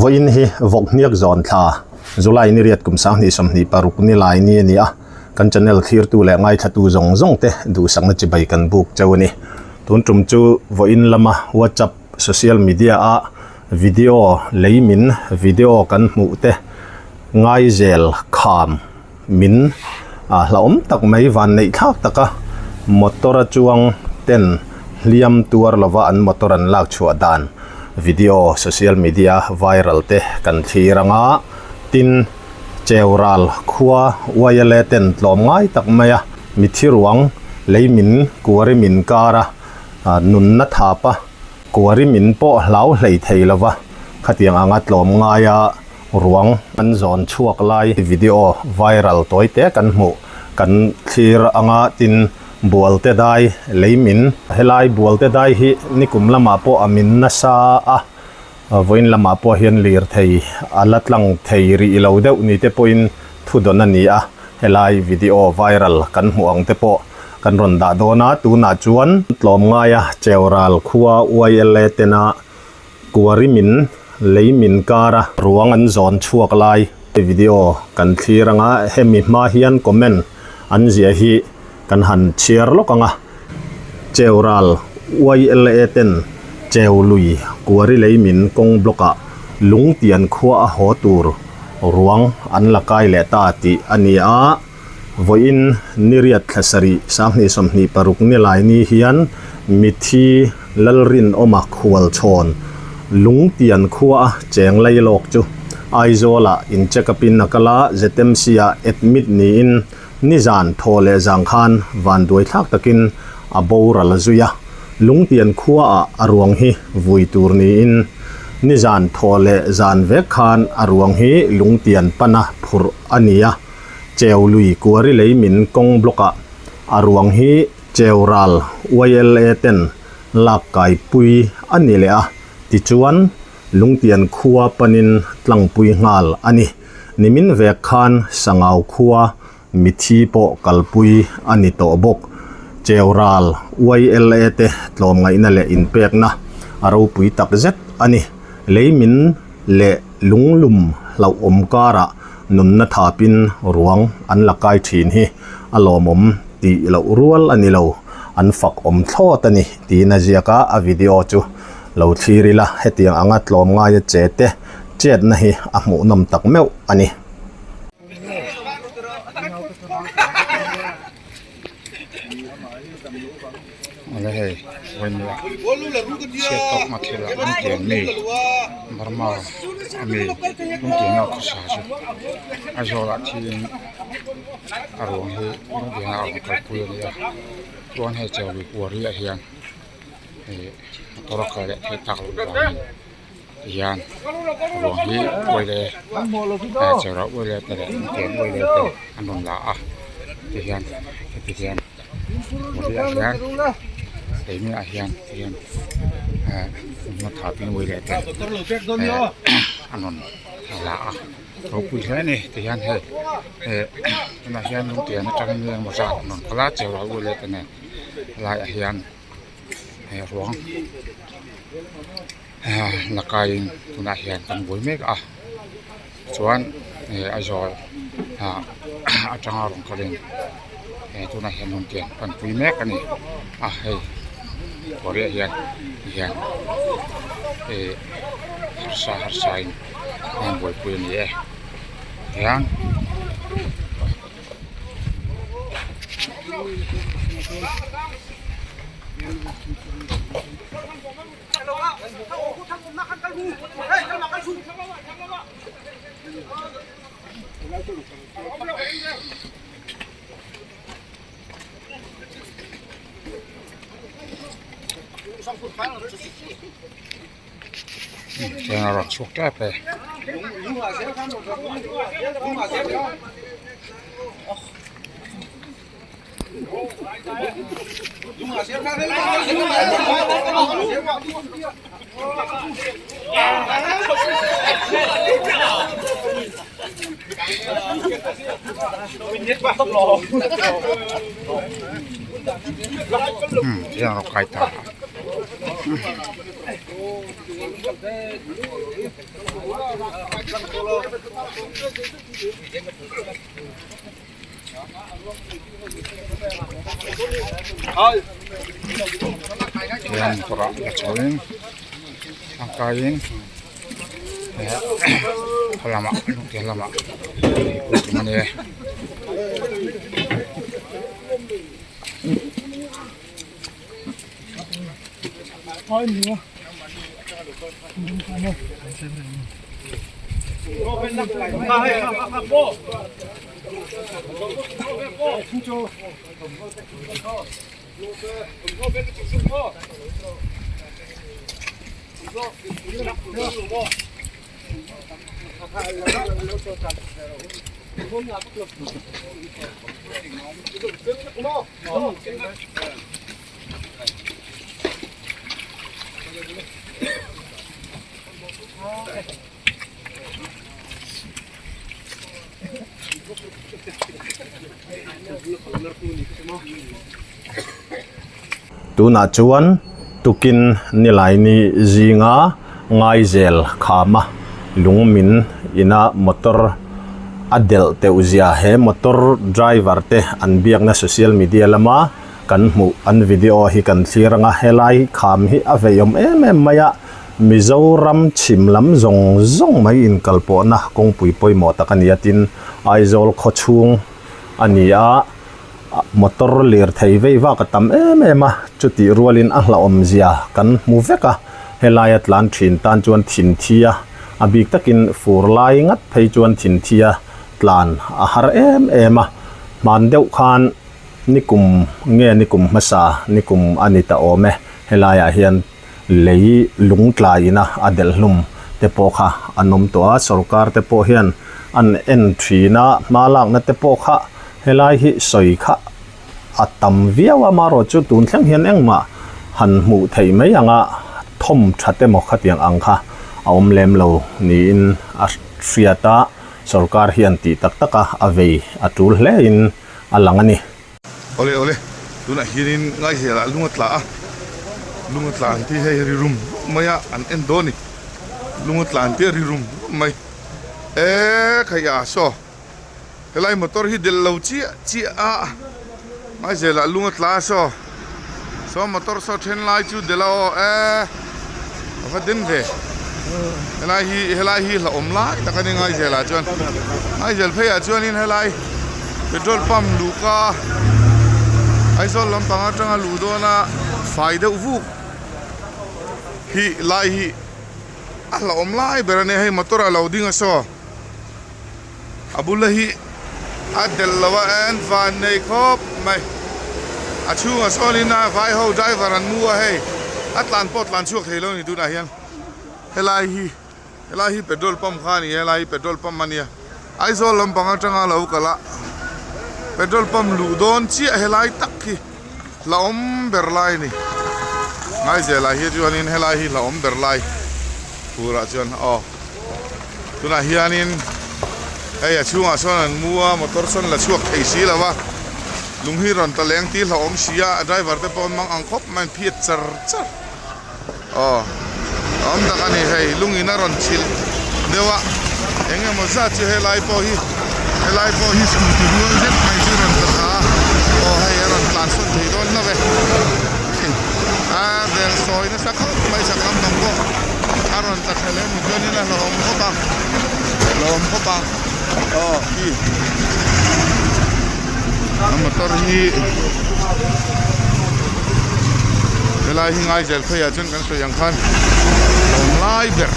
Vawiin hi Vawkhniak zawn thla, July ni riat kum 2026 ni lai ni a ni a, kan channel thlirtu leh ngaithlatu zawng zawng te duhsakna chibai kan buk cheu a ni. Tun tum chu vawiin lama WhatsApp social media a video lei min video kan hmuh te ngaizel kham min hlauhawm tak mai van neih thlak taka motor a chuang ten hliam tuar lova an motor an lak chhuah dan video social media viral te kan thlir anga tin cheural khua uaile ten tlawm ngai tak mai a mithi ruang lei min kuari min kar a nunna thap a kuari min pawh hlau hlei thei lova khatiang anga tlawm ngai a. Ruang an zawn chhuak lai video viral tawi te kan hmuh kan thlir anga tin Bualte dai lei min helai Bualte dai hi nikum lamah pawh a min nasa a vawiin lamah pawh hian lirthei a la tlang thei rih lo deuh ni te pawhin thu dawn a ni a helai video viral kan hmuh ang te pawh kan rawn dah dawn a tunah chuan tlawmngaia Cheural khua YLA tena Kuari min lei min kara ruang an zawn chhuak lai video kan thlir anga hemi hma hian comment an ziah hi kan han chhiar lawk anga Cheural YLA ten Cheului Kuari lei min kawng block ah Lungtian khua a haw tur ruang an la kai leh ta tih a ni a. Vawiin niriat thla sarih 2026 ni lai ni hian mithi Lalrinawma khualchhawn Lungtian khua a cheng lai lawk chu Aizawlah in check up in a kal a, ZMC ah admit niin nizan thaw leh zang khan vanduai thlak takin a boral zui a. Lungtian khua ah a ruang hi vui tur niin nizan thaw leh zan vek khan a ruang hi Lungtian pana phurh a ni a. Cheu lui Kuari lei min kawng block ah a ruang hi Cheu ral YLA ten lak kai pui a ni leh a, tichuan Lungtian khua panin tlangpui nghal a ni. Nimin vek khan Sangau khua mithi pawh kalpui a ni tawh bawk. Cheu ral YLA te tlawmngaihna leh inpekna a ropui tak zet a ni. Lei min leh lunglum hlauhawm karah Nunna thapin ruang an la kai thin hi a lawmawm tih loh rual a ni lo, an fak awm thlawt a ni tiin a ziak a, a video chu lo thlir ila hetiang anga tlawm ngaia che te chetna hi a hmuhnawm tak meuh a ni. Awle hei vawinia chhiat tawk hma thil ah an tiang mi Burma ami lungtiang a khawsa chu a zawlah thiin a ruang hi lungtiang ah a rawn kalpui a ni a chuan hei chawlui kuari ah hian ih motor a kal leh theih tak loh vangin tihian ruang hi uaile chawrah uaile te leh lungtiang uaile te an rawn la a tihian heti hian ah hian keini ah hian tihian eh hma uaile te eh an rawn la a ropui hle a ni tihian hei eh tunah hian lungtiang atangin eng emaw zat an rawn kal a chawrah uaile te nen helaiah hian. He ruang la kaiin tunah hian kan buai mek a chuan eh Aizawl ah atanga rawn kalin eh tunah hian rawn pian panpui mek a ni a hei kawriah hian tihian eh harsa harsa in an buaipui a ni e tihian. Chuan a rawn chhuak tep e. Tihian a rawn kai ta a. Hian motor ah la chho in tangkaiin khaw lamah lungtiang lamah pui tum a ni e. Tunah chuan tukin nilaini zinga ngaizel khama lungmin ina motor a delh teuh zia he motor driver te an biakna social media lama kan hmuh an video hi kan thlir anga helai kham hi a veiawm em em mai a Mizoram chhim lam zawng zawng mai inkalpawhna kawngpui pawimawh tak a ni a tin Aizawl khawchhung a ni a motor lirthei vei vak a tam em em a chutih rualin a hlauhawm zia kan hmu vek a helaia tlan thin tan chuan thinthi a a bik takin fur lai ngat phei chuan thinthi a tlan a har em em a hman deuh khan nikum nge nikum hmasa nikum a ni ta awm e helaiah hian lei lung tlaiin a a delh hlum te pawh kha an awm tawh a sorkar te pawh hian an en thin a hma lakna te pawh kha helai hi sawi kha a tam viau a amaherawh chu tun thleng hian engmah han hmuh theih mai ang a thawm tha te maw khatiang ang kha a awm lem lo niin a hriat a sorkar hian tih tak tak a a vei a tul hle in a lang a ni. Awle awle tunah hianin Ngaizelah lung a tla a, lung a tla ang tih hei ri rum rum mai a an en dawn a ni, lung a tla ang tih a ri rum rum mai eee khaih a saw helai motor hi delh lo chiah chiah a Ngaizelah lung a tla a saw saw motor saw then lai chu delh a aw eee a va den ve helai hi helai hi hlauhawm lai tak a ni Ngaizelah chuan Ngaizel pheiah chuanin helai. Petrol pump luhka Aizawl lampang atanga luh dawna fai deuh vuk hi lai hi a hlauhawm lai ber a nia hei motor a lo ding a saw a bula hi a delh lo a en van nei khawp mai a chhungah sawnin a vai ho driver an mu a hei a tlan pawh tlan chhuak thei lo a ni tunah hian helai hi. Helai hi petrol pump kha a ni a helai hi petrol pump a nia Aizawl lampang atanga lo kal a petrol pump luh dawn chiah helai tak hi hlauhawm ber lai a ni Ngaizelah hi chuanin helai hi hlauhawm ber lai turah chuan aw tunah hianin hei a chhungah sawn an mu a motor sawn la chhuak thei si lo va lung hi rawn ta leng tih hlauhawm si a driver te pawh an mang ang khawp mai an phiat char char. Aw awm tak a ni hei lungin a rawn chhilh deuh a eng emaw zat chu helai pawh hi helai pawh hi scooty rual zet mai chu rawn tla thla a aw hei a rawn tlan sawn thei dawn hlauh e a vel sawi nasa khawp mai chak lampang pawh a rawn tla thla leh a ni chuanin a hlauhawm khawp a hlauhawm khawp a aw khi a motor hi helai hi ngaizel pheiah chuan kan sawi ang khan lawm lai ber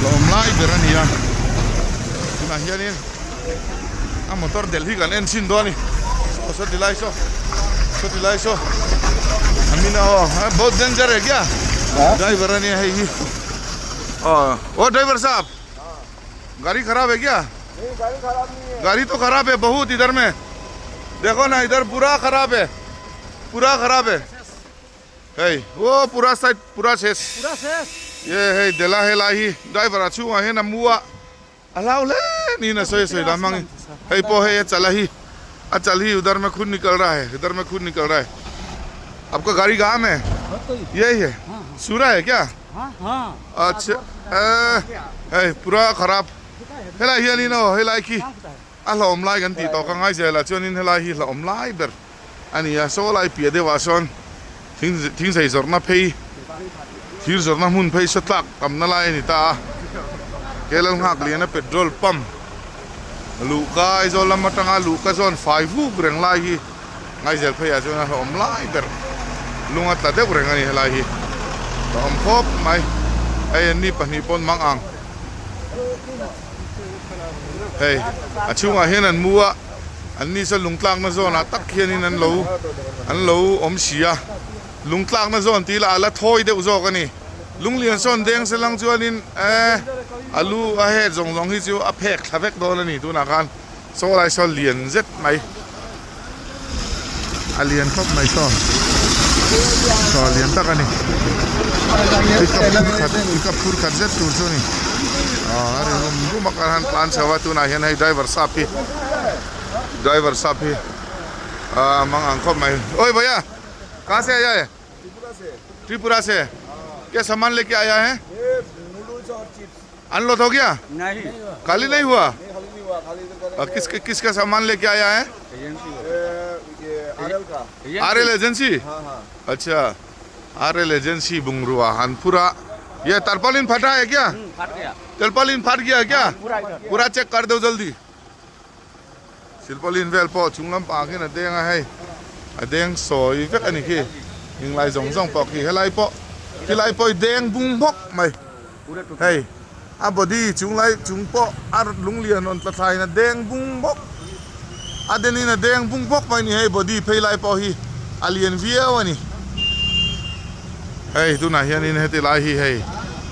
lawm lai ber a ni a tunah hianin a motor delh hi kan en chhin dawn a ni saw saw ti lai saw saw ti lai saw a min a aw both danger e kia driver a nia hei hi aw aw driver sahab gari kharab hai kya गाड़ी तो खराब है बहुत इधर में देखो ना इधर पूरा खराब है पूरा खराब है है वो पूरा साइड पूरा शेष पूरा शेष ये है देला है लाही ड्राइवर अच्छू है ना मुआ अलाउ ले नहीं ना सही सही दामंग है पो है ये चला ही आ चल ही उधर में खून निकल रहा है इधर में खून निकल रहा है आपका गाड़ी कहाँ में तो यही है सूरा है क्या Achha eh hei pura kharap helai hianin aw helai khi a hlauhawm lai kan tih tawh ka ngai zel a chuanin helai hi hlauhawm lai ber a ni a saw lai piah deuhah sawn thing thingzei zawrhna phei thir zawrhna hmun phei saw tlak tamna lai a ni ta a Kelal nghak liana petrol pump luhka Aizawl lam atanga luhka zawn fai vuk reng lai hi. Ngaizel pheiah chuan a hlawhawm lai ber lung a tla deuh reng a ni helai hi hlawhawm khawp mai hei an ni pahnih pawn mang ang hei a chhungah hian an mu a an ni saw lung tlakna zawnah tak hianin an lo an lo awm si a lung tlakna zawn tih lah a la thawi deuh zawk a ni lunglian sawn deng se lang chuanin eh a lu a het zawng zawng hi chu a phek thla vek dawn a ni tunah khan. Saw lai saw lian zet mai a lian khawp mai saw saw lian tak a ni pickup phur khat pickup phur khat zet tur chu a ni aw a ri rum rum a kan han tlan chho a tunah hian hei driver sap hi driver sap hi a mang ang khawp mai oi bhaiya kahan se aaya hai Tripura se kya saman leke aaya hai Unload हो गया नहीं खाली नहीं हुआ नहीं खाली नहीं हुआ खाली इधर का किसके किसका सामान लेके आया है ये आरएल का R L agency हाँ हाँ अच्छा R L agency बुंगरुआ हानपुरा ये तरपालिन फटा है क्या फट गया तरपालिन फट गया है क्या पूरा इधर पूरा चेक कर दो जल्दी Silpaulin vel pawh chung lampang hian a deng a hei a deng sawi vek a ni khi inglai zawng zawng pawh khi helai pawh khilai pawh hi deng bung bawk mai hei a body chung lai chung pawh a lunglian rawn tla thlaiin a deng bung bawk a denin a deng bung bawk mai a ni hei body phei lai pawh hi a lian viau a ni hei tunah hianin heti lai hi hei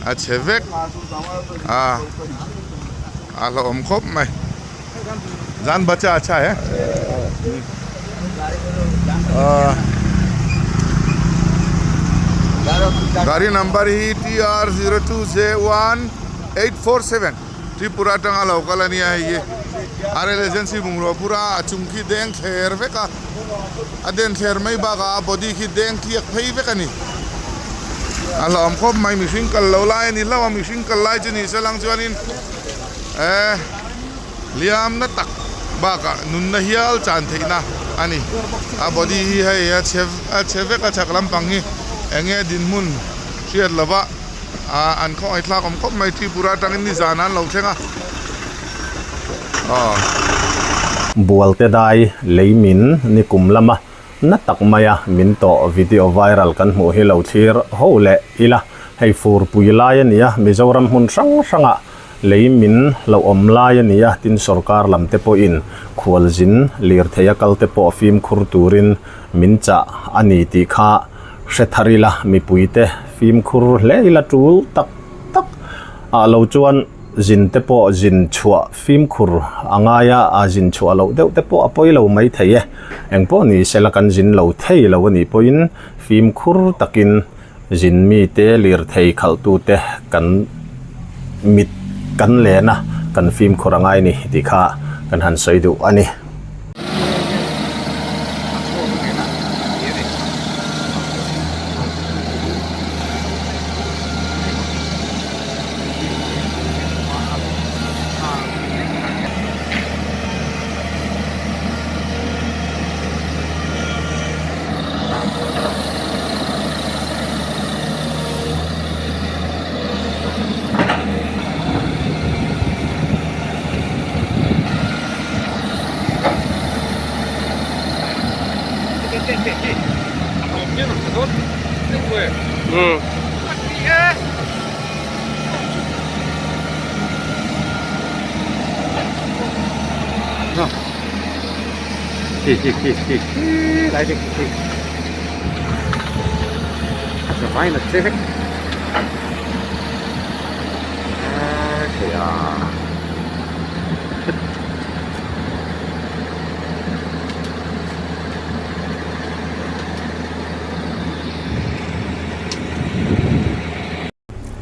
a chhe vek a a hlauhawm khawp mai. Jan bacha acha hai gari number hi T R 02 J 1847 Tripura atanga lo kal ania hei hi R L agency bungrua pura a chung khi deng thler vek a a den thler mai bakah a body khi deng tliak phei vek a ni a hlauhawm khawp mai mihring kal lo lai a ni hlauh a mihring kal lai chu ni se lang chuanin eh Hliamna tak bakah nunna hial chan theihna a ni. A body hi hei a chhe a chhe vek a chhak lampang hi eng nge dinhmun hriat lova ah an khawngaih thlak awm khawp mai Tripura atangin nizan an lo thleng a aw. Bualte dai lei min ni kum lama na tak maia min tawh video viral kan hmuh hi lo thlir ho leh ila hei furpui lai a ni a Mizoram hmun hrang hrangah Lei min lo awm lai a ni a, tin sorkar lam te pawhin khualzin lirthei a kal te pawh fimkhur turin min chah a ni tih kha hre thar ila, mipui te fimkhur hle ila tul tak tak ah lo chuan zin te pawh zin chhuah fimkhur a ngai a, a zin chhuah loh deuh te pawh a pawi lo mai thei e, engpawh ni sela kan zin lo thei lo a nih pawhin fimkhur takin Zin mite lirthei khalhtute kan mit kan len a, kan fimkhur a ngai ni tih kha kan han sawi duh a ni.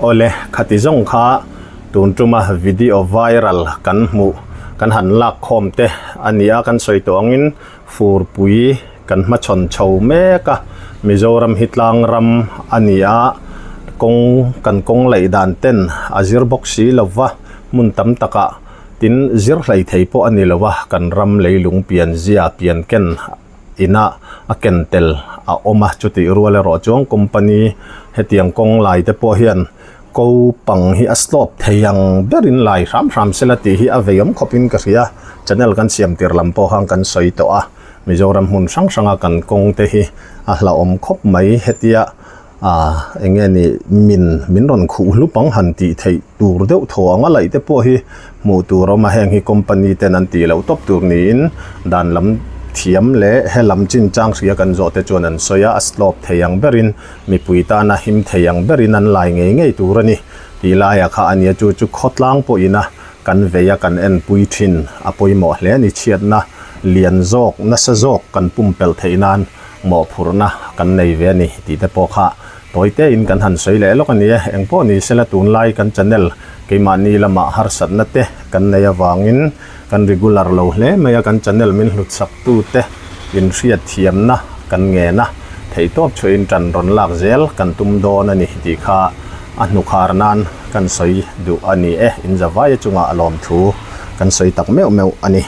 Awle, khati zawng kha tun tuma video viral kan hmuh kan han lak khawm te a ni a, kan sawi tawh angin Furpui kan hmachhawn chho mek a, Mizoram hi tlang ram a ni a, Kawng kan kawng laih dan ten a zir bawk si lo va, hmun tam takah tin zir hlei thei pawh a ni lo a, kan ram leilung pian zia pian ken ina a ken tel a awm a, chutih rual erawh chuan company hetiang kawng lai te pawh hian ko pang hi a slope thei ang berin lai hram hram sela tih hi a vei awm khawpin ka hria, channel kan siam tir lam pawh khan kan sawi tawh a, Mizoram hmun hrang hranga kan kawng te hi a hlauhawm khawp mai hetia. Aaa eng nge ni min min rawn khuh hlup ang han tih theih tur deuh thaw ang a laih te pawh hi hmuh tur a awm a heng hi company ten an tih loh tawp tur niin dan lam thiam leh he lam chin chang hria kan zawh te chuan an sawi a a slope thei ang berin mipui tana him thei ang berin an lai ngei ngei tur a ni tih laiah kha a nia chu chu khawtlang pawhin a kan vei a kan enpui thin a pawimawh hle a ni chhiatna lian zawk nasa zawk kan pumpelh theih nan. Mawhphurhna kan nei ve a ni tih te pawh kha tawi tein kan han sawi leh lawk a ni e. Eng pawh ni sela tunlai kan channel keimahni lamah harsatna te kan nei avangin kan regular lo hle mai a, kan channel min hlutsak tu te inhriatthiamna kan ngen a, theihtawp chhuahin tan rawn lak zel kan tum dawn a ni tih kha a hnukhar nan kan sawi duh a ni e. Inzavaia chungah lawmthu kan sawi tak meuh meuh a ni.